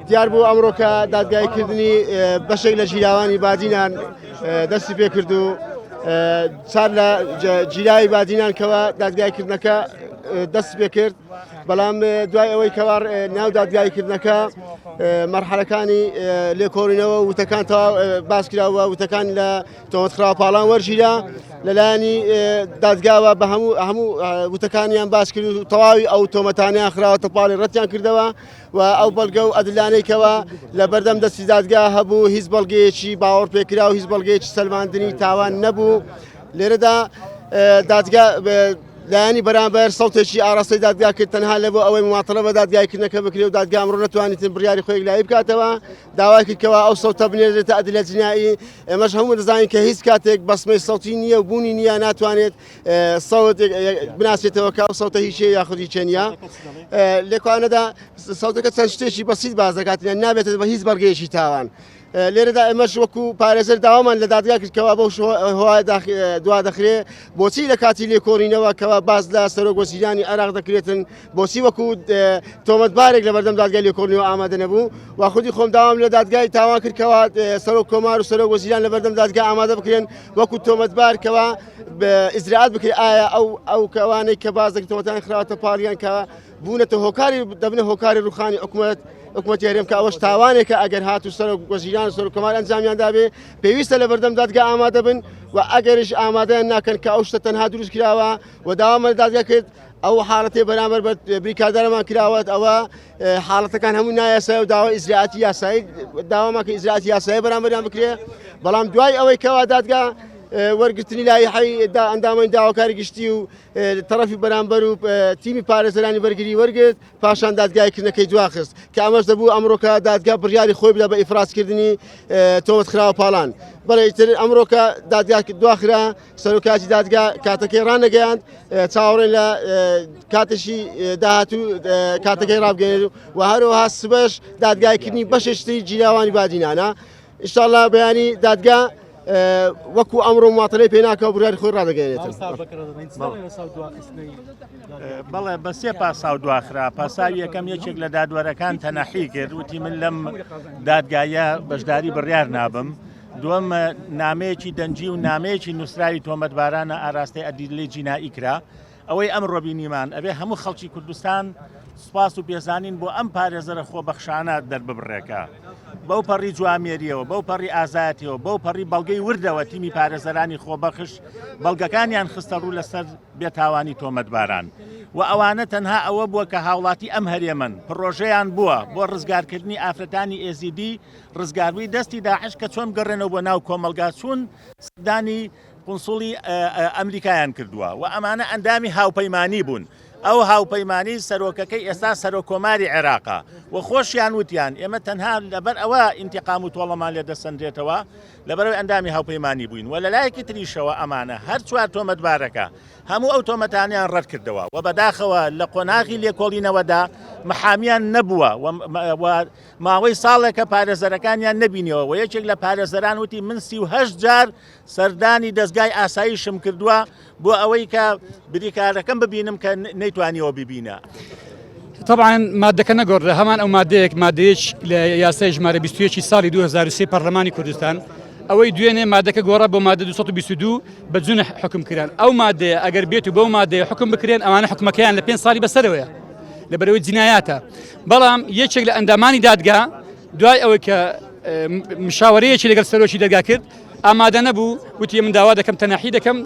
دیار بوو ئەمڕۆ کە دادگایکردنی بەشێک لە گیراوانی بادینان دەستی پێکرد و چار لە گیراوی بادینان کەەوە دادگایکردنەکە دەست پێکرد بەڵام دوای ئەوەی کەوا ناو دادگایکردنەکە مەرحەلەکانی لێکۆڵینەوە وتەکان تا باس کراوە وتەکان لە تۆمەت خراوە پاڵان وەرگیرا لەلایەنی دادگاوە بە هەموو هەموو وتەکانیان باس کرد و تەواوی ئەو تۆمەتانیان خراوەتە پاڵی ڕەتیان کردەوە و ئەو بەڵگە و ئەدلانەی کەوا لە بەردەم دەستی دادگا هەبوو هیچ بەڵگەیەکی باوەڕ پێکرا و هیچ بەڵگەیەکی سەلماندنی تاوان نەبوو لێرەدا دادگا لایەنی بەرامبەر سەوتێکی ئاراستەی دادگا کرد تەنها لە بۆ ئەوەی مماتەڵە بە دادگایکردنەکە بکرێ و دادگا ئەمڕۆ نەتوانیتن بڕیاری خۆی یەکلایی بکاتەوە داوای کرد کەوا ئەو سەوتە بنێرێتە ئەدلە جنایی ئێمەش هەموو دەزانین کە هیچ کاتێک بەسمەی سەوتی نییە و بوونی نییە ناتوانێت سەوت بناسێتەوە کە ئەو سەوتە هیچێ یاخود هیچێ نییە لێکوانەدا سەوتەکە چەند شتێکی بەسیت باز دەکات نابێت بە هیچ بەڵگەیەکی تاوان. لێرەدا ئێمەش وەکو پارێزەر داوامان لە دادگا کرد کەوا بەو هۆیە دوا دەخرێ بۆچی لە کاتی لێکۆڵینەوە کەوا باس لە سەرۆک وەزیرانی عێراق دەکرێتن بۆچی وەکو تۆمەتبارێک لە بەردەم دادگای لێکۆڵینەوە ئامادە نەبوو و خودی خۆم داوام لە دادگای تاوان کرد کەوا سەرۆک کۆمار و سەرۆک وەزیران لە بەردەم دادگا ئامادە بکرێن وەکو تۆمەتبار کەوا ئیجرائات بکرێت ئایا ئەو ئەو کەوانەی کە باس دەکرێت تۆمەتان خراوەتە پاڵیان کە بوونەتە هۆکاری دەبنە هۆکاری ڕوخانی حکومەت حکومەتی هەرێم کە ئەوەش تاوانێکە ئەگەر هات و سەرۆک وەزیران و سەرۆک کۆمار ئەنجامیان دابێ پێویستە لە بەردەم دادگا ئامادە بن و ئەگەریش ئامادەیان ناکەن کە ئەو شتە تەنها دروست کراوە و داوامان لە دادگا کرد ئەو حاڵەتەی بەرامبەر بە بریکاردارمان کراوەت ئەوە حاڵەتەکان هەموو نایاسای و داوای ئیجرائاتی یاسایی داوامان کە ئیجرائاتی یاسایی بەرامبەریان بکرێ بەڵام دوای ئەوەی کەوا دادگا وەرگرتنی لایحەی دا ئەندامانی داواکاری گشتی و تەڕەفی بەرامبەر و تیمی پارێزەرانی بەرگری وەرگرت پاشان دادگای کردنەکەی دواخست کە ئەمەش دەبوو ئەمڕۆکە دادگا بڕیاری خۆی بدا بە ئیفرازکردنی تۆمەت خراوە پاڵان بەڵێ ئیتر ئەمڕۆکە دادگا دواخرا سەرۆکاتی دادگا کاتەکەی ڕانەگەیاند چاوەڕێن لە کاتێکی داهاتوو کاتەکەی ڕابگەێن و هەروەها سبەش دادگایکردنی بەشێکی گیراوانی بادینانە ئیشاڵا بەیانی دادگا وەکو ئەمڕۆ ماتەلەی پێ ناکە و بڕیاری خۆی ڕادەگەێنێت. بەڵێ بە سێ پاساو دواخرا پاساوی یەکەم یەکێک لە دادوەرەکان تەنەحی کرد وتی من لەم دادگایە بەشداری بڕیار نابم دووەم نامەیەکی دەنگی و نامەیەکی نووسراوی تۆمەتبارانە ئاراستەی ئەدیلەی جینائی کرا ئەوەی ئەمڕۆ بینیمان ئەبێ هەموو خەڵکی کوردستان سوپاس و پێزانین بۆ ئەم پارێزەرە خۆبەخشانە دەرببڕێکە بەو پەڕی جوامێریەوە بەو پەڕی ئازایەتیەوە بەو پەڕی بەڵگەی وردەوە تیمی پارێزەرانی خۆبەخش بەڵگەکانیان خستە ڕوو لەسەر بێتاوانی تۆمەتباران و ئەوانە تەنها ئەوە بووە کە هاوڵاتی ئەم هەرێمەن پڕۆژەیان بووە بۆ ڕزگارکردنی ئافرەتانی ئێزیدی ڕزگاربووی دەستی داعش کە چۆن بگەڕێنەوە بۆ ناو کۆمەڵگا چوون سەردانی قونسوڵی ئەمریکایان کردووە و ئەمانە ئەندامی هاوپەیمانی بوون ئەو هاوپەیمانی سەرۆکەکەی ئێستا سەرۆک کۆماری عێراقا و خۆشیان وتیان ئێمە تەنها لەبەر ئەوە ئینتقام و تۆڵەمان لێ دەسەندرێتەوە لەبەرەوەی ئەندامی هاوپەیمانی بووین و لەلایەکی تریشەوە ئەمانە هەر چوار تۆمەتبارەکە هەموو ئەو تۆمەتانیان ڕەت کردەوە و بەداخەوە لە قۆناغی لێکۆڵینەوەدا محامیان نەبووە و ماوەی ساڵێکە پارێزەرەکانیان نەبینیەوە و یەکێک لە پارێزەران وتی من 38 جار سەردانی دەزگای ئاسایشم کردووە بۆ ئەوەی کە بریکارەکەم ببینم کە نەیتوانیەوە ببینە. طبعا مادەکە نەگۆڕدرا هەمان ئەو مادەیەک مادەیەک لە یاسای ژمارە 21 ساڵی 2003 پەرلەمانی کوردستان ئەوەی دوێنێ مادەکە گۆڕا بۆ مادە 222 بە جونح حکم کران ئەو مادەیە ئەگەر بێت و بەو مادەیە حکم بکرێن ئەوانە حکومەکەیان لە پێ ساڵی بەسەرەوەیە لەبەرەوەی جنایاتە بەڵام یەکێک لە ئەندامانی دادگا دوای ئەوەی کە مشاوەرەیەکی لەگەڵ سەرۆکی دەرگا کرد ئامادە نەبوو وتی من داوا دەکەم تەنەحی دەکەم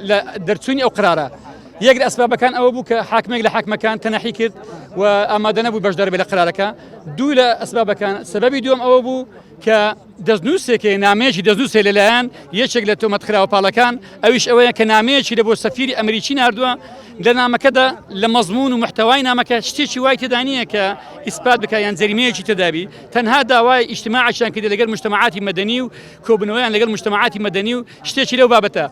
لە دەرچوونی ئەو قرارە یەک لە ئەسبابەکان ئەوە بوو کە حاکمێک لە حاکمەکان تەنەحی کرد و ئامادە نەبوو بەشدار بێ لە قرارەکە دوو لە ئەسبابەکان سەبەبی دووەم ئەوە بوو کە دەستنووسێکێ نامەیەکی دەستنووسێ لەلایەن یەکێک لە تۆمەتخراوە پاڵەکان ئەویش ئەوەیە کە نامەیەکی لە بۆ سەفیری ئەمریکی ناردووە لە نامەکەدا لە مەزمون و محتەوای نامەکە شتێکی وای تێدا نییە کە ئیسپات بکە یان جەریمەیەکی تێدابی تەنها داوای ئیجتماعێکیان کردی لەگەڵ مجتەمەعاتی مەدەنی و کۆبوونەوەیان لەگەڵ مجتەمەعاتی مەدەنی و شتێکی لەو بابەتە.